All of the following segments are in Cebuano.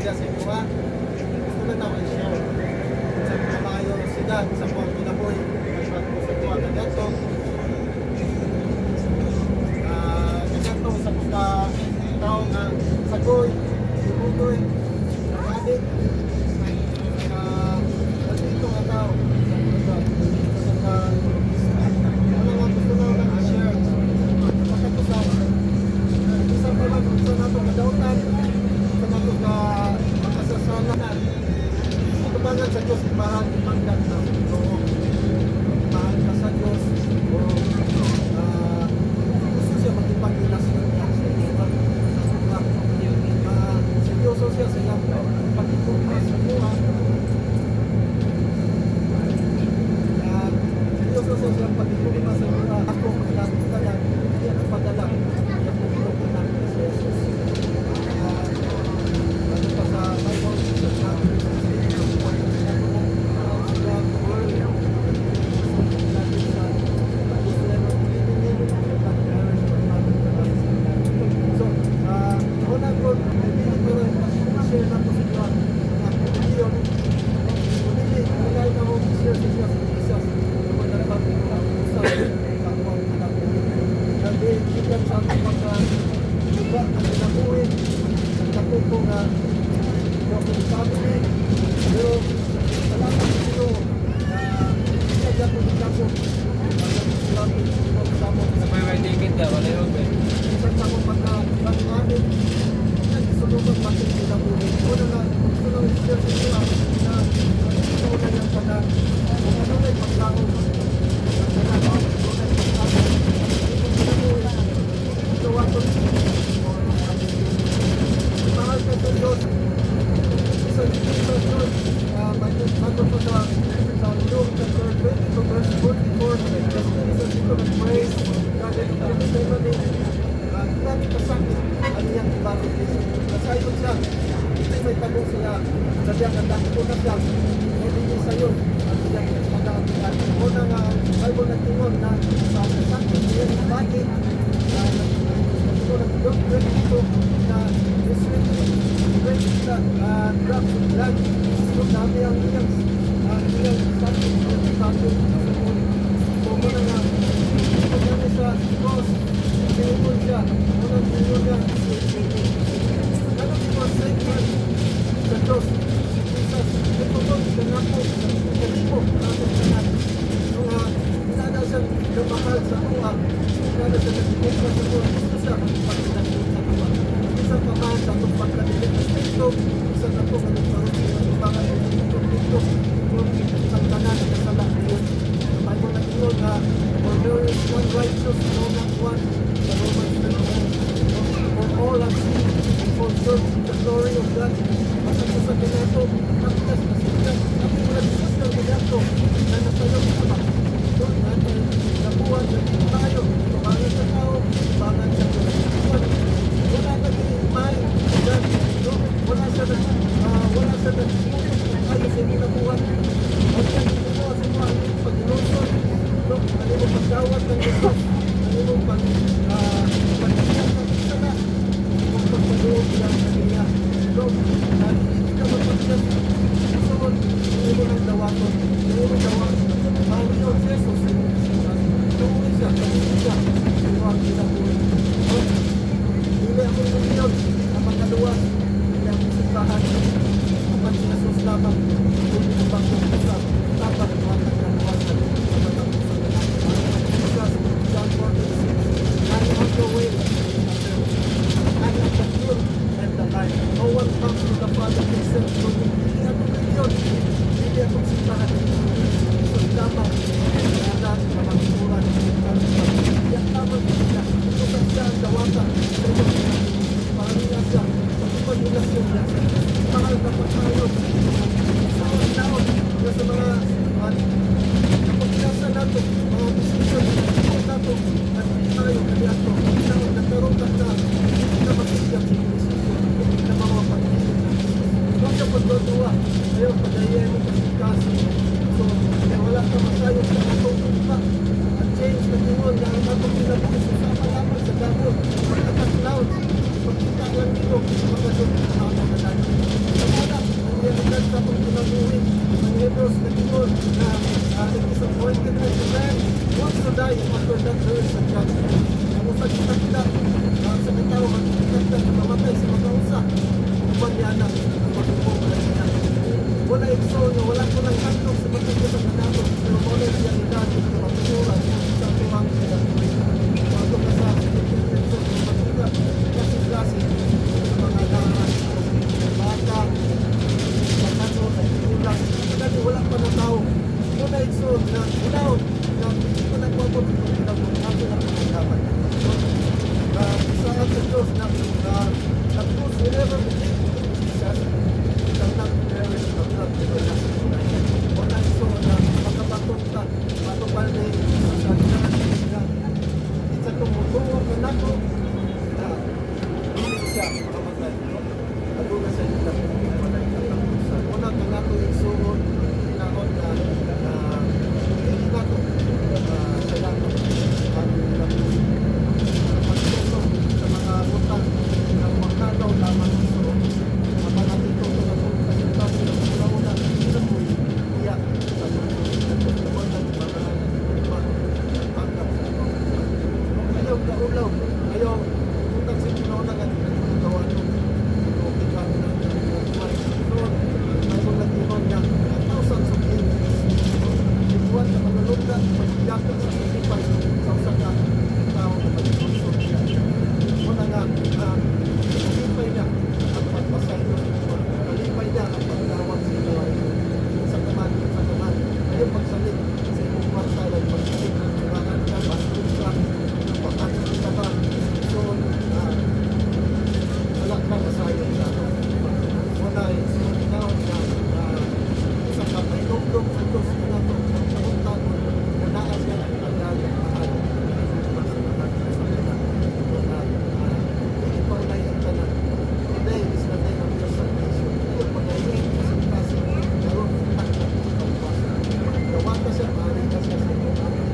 Siya sa inyo ha. Gusto lang ako i-share. Sa kamaayo si God sa akong kinabuhi. Nagbat ko sa kuha kaniadto. Kaniadto sa ka tao nga sagoy, sibugoy, nag-addict, maldito nga tao sa droga, sa ka ano nga gusto na lang i-share. Pagkatapos isa pa lang sa nato kadautan, sa nato ka makasasalanan. Atubangan sa Diyos, mahal imanggat na Ginoo. Mahal ka sa Diyos o gusto siya makipagrelasyon ka sa iyo, sa mga seryoso siya sa iyang pagtugma sa buha. Seryoso siya sa iyang pagtugma sa buha. Ako, tanan, iya nagpadala sa pagtugma namin si Jesus. Ano pa sa Bible, sa John 3:16, God the world, so, una ko, dili ko share na to sa inyo. Yun, dili, wala na ako share sa inyo si Jesus. Wala na ba sa akong kinabuhi. Sabi, gikan sa akong pagka iba ang kinabuhi, ang katupo nga akong family, pero salamat sa Ginoo na siya gyapon ko May may ticket daw, wala yun ba? sa akong pagka amin nagsulungan bakit kinabuhi. Una na gusto lang i-share sa inyo na ito na yung tanan kung ano na pagkaon ang tanan, ano na pagkaon itong kinabuhi ito. Mahal ka sa Diyos. Isa sa Diyos, bago po sa Luke chapter 22 verse 44, Jesus dito nag-pray. Grabe, Gethsemane, grabe kasakit ang iyang ibato. Nasayon siya. Ito'y may tabo siya. Sabi ang dako na siya. Hindi sayon ang iyang pag-aagian. Una nga, ang Bible nagtingon na sa sakit iyang ibati, nagtingon ang Luke 22 na this great drops of blood. So, dami ang iyang sakit, iyang sakit sa ulo. So, muna nga, pag kami sa cross, tingon siya, unang tingon niya, ano di ba sa Diyos, si Jesus, ito to, kanako, kalipo, atong tanan. So, inana siya kamahal sa kuha, inana siya nagkuha sa kuha, gusto siya makipagrelasyon sa kuha. Isang kamahal sa atong pagkadili perfecto, isang ato nga nagkaroon sa atubangan ng perfecto, kung isang tanan kasala yun. Ang Bible nag-ingon na, "For there is none righteous, no, not one," sa Romans 3. "For all have sinned and fall short of the glory of God." Basta ko sa kanato, kaptas na sila, kami wala desisyon kanato, na nasayo sa ba. So, natin, nabuhan na tayo, tubangan sa tao, tubangan sa Diyos. Wala na may God, no? Wala siya nag ayo sa kinabuhan. Huwag siya ginagawa sa mga paglusot, no? Ano mo pagdawat ng Diyos, ano mo pag sa na, kung pagpaduog lang sa niya. No? Na hindi ka magpagdas. So, hindi mo nang dawaton. Hindi mo dawaton. Mawiyon si Jesus. Tuwi siya, tuwi siya. Ito ang kinabuhi. No? Dili ako relihiyon na makaluwas. Dili ako simbahan. Apan si Jesus lamang. Kundi ang bagong usap. Dapat matag kaluwasan sa matag usap na Jesus, John 14:6. "I am the way, I am the truth and the life. No one comes to the Father except through me." Dili ako relihiyon. Dili ako simbahan. Jesus lamang. Wala na magsuran. Yan lamang siya. Ito siya ang dawata. Panginoon siya. Sa pagrelasyon niya sa Diyos. Mahal ka pa tayo. Sa mga taon, sa mga kapagpilasa nato, mga decision nato, at tayo, kaniadto, taon, nagkaroon ka na, hindi ka masigyan sa decision, hindi ka mawapag-isip. Huwag ka pagduduwa, ayaw pagayay mo kasing. So, kaya wala ka masayop sa atong upa. At James nag-ingon na ang atong kinabuhi sa sama lamang sa damo, pagka-clouds, pagkita lang dito, pagkasod, ang mga. atong kinabuhi. Ang Hebrews nag-ingon na it is appointed unto man once to die, and after that there is a judgment. Ang usa kita sa katao magkita na mamatay sa makausa. Uban niya na ang paghukom niya. Wala, igsoon, nga wala ko nang handog sa matag sa kanato, pero mao na realidad nga matuoran sa atuang kinabuhi. Bago ka sa igsoon, makita klase-klase sa mga daan, bata, pagkato, nagkulang, kani wala pa na tao. Muna, igsoon, na unaon na hindi ko nagwabot sa kinabuhi ato na pagkaman. Isaad sa Diyos na that those who never believe in Jesus shall not perish but have everlasting life. Wala, igsoon, na makabaton ka, matupal ni sa na isa tumutuo kanako na dili siya mamatay. No? Aduna sa ila walay katapusan. Una kanato, igsuon, hinaot na na dili nato sayangon ang kinabuhi. Pagtusok sa mga butang na makalaw lamang, igsoon. Apan natin ito atong kasing-kasing sa una kinabuhi iya sa atong mga nagpanggap sa atong. Ayaw kaulaw, ayaw utang sa Ginoo nga nagagawa no. Okay ka na. So, ang Bible nag-ingon nga thousands of angels libuan na manulungan pagyakan sa kalipay sa usa ka tao na magsusod siya. Muna nga kalipay niya ang pagpasaylo sa Ginoo. Kalipay niya ang pagdawat sa Ginoo. Sa kaman, ayaw pagsalig sa imong kwarta, ayaw pagsalig kurangan ka, bastos ka, pakanan ka ba. So, wala ka masayon sa ato. Wala, so, now, na isa ka may dugdog sa Diyos na nato, ang na naa siya ang tagal mahal sa tanan. So, na dili pa unay ang tanan. Today is the day of your salvation. Ayaw pag-ayin kasing-kasing karon takot sa kaluwasan. Dawata siya, maaari ka siya sa iyong aming.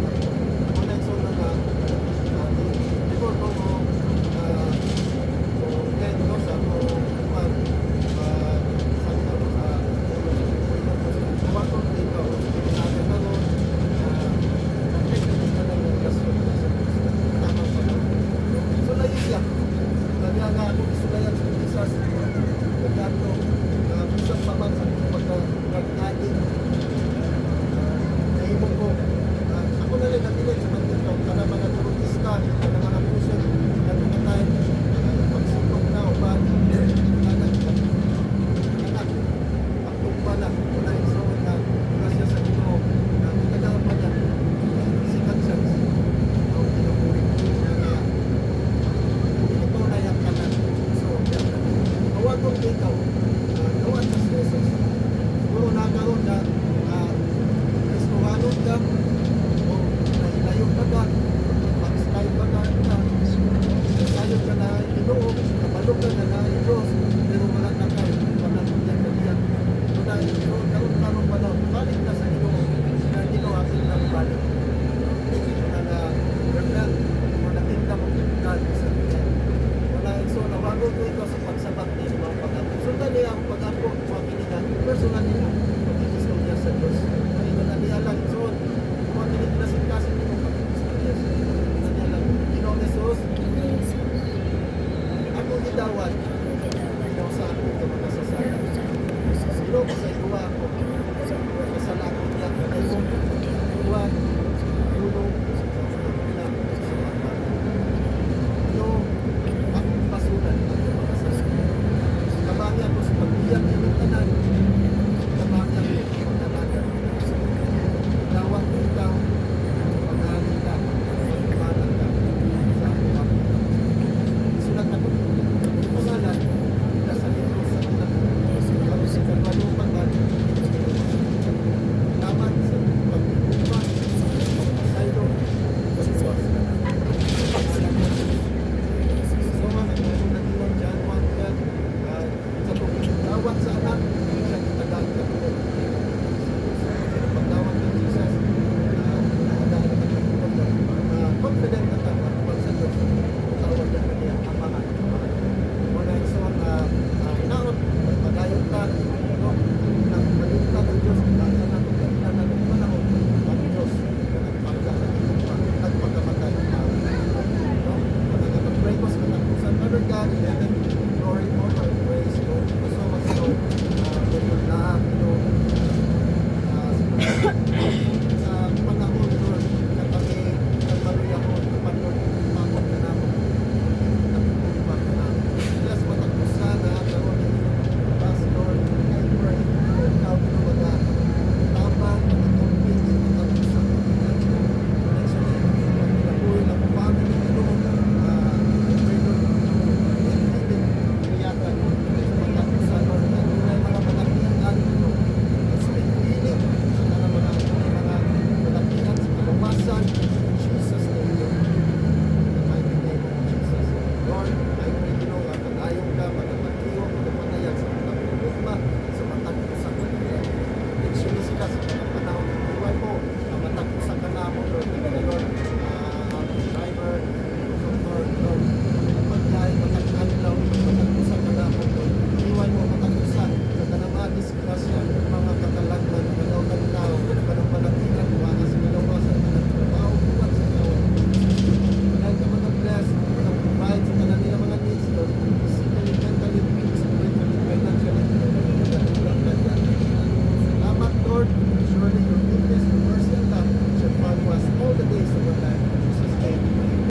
Wala, so na na before ko mo so then no sa ako kuan sa ko sa tuwaton dito sa karon na na yung relasyon sa tamang panahon. So layo siya. Kanya nga ako isulayan sa Jesus. Nagkato bisan pa man sa akong pagka nag-addict, nahimo ko ako na lang nabilin sa pagdito kana mga drugista, kana mga puso na mga time pagsunod na uban anak anak pagtumba na. Wala, igsoon, na grasya sa Ginoo na gitagaan pa niya second chance ang kinabuhi na dili pa unay ang tanan. So tawagon ko ikaw, tawag sa Jesus. Siguro na karon na Kristohanon ka o nahilayo ka ba, backslide ba ka ka, sayo ka na Ginoo, kabalo ka na na Diyos, pero wala ka kay pananugyan ka diyan. Wala, so karon karon pa daw, balik na sa Ginoo na Ginoo atin na balik. Wala na repent for the kingdom of God is at hand. Wala, so nawagon ko ikaw sa pagsabat ni mga pag-apo. Sundan niya ang pag-apo, mga kinigan, personal niyo, pag-istorya sa Diyos. Ay, wala niya lang, so, mga kinikinasing-kasing mo pag-istorya sa Diyos. Wala niya lang, Ginoong Jesus, akong gidawat, ikaw sa akong kamakasasala. Ginoo, pasayloa ako. Kasala ko niya, kanayong, buwan, tulong, sa una, sa mata. Ginoo, akong basuran, akong makasasala. Tabangi ako sa pag-iyak inyong tanan. Tabangi ako sa pag-alaga. Dawat ko ikaw, paghari ka, pagkumanan ka sa akong ako. Isulat ako ang pangalan nasa libro sa kinabuhi. Kami sa kalbalupang. Salamat sa pagpipuma, pagpasaylo, pagbuwas. Pangalan mo. So mga nag-iwan John 1:12, sa pagdawat sa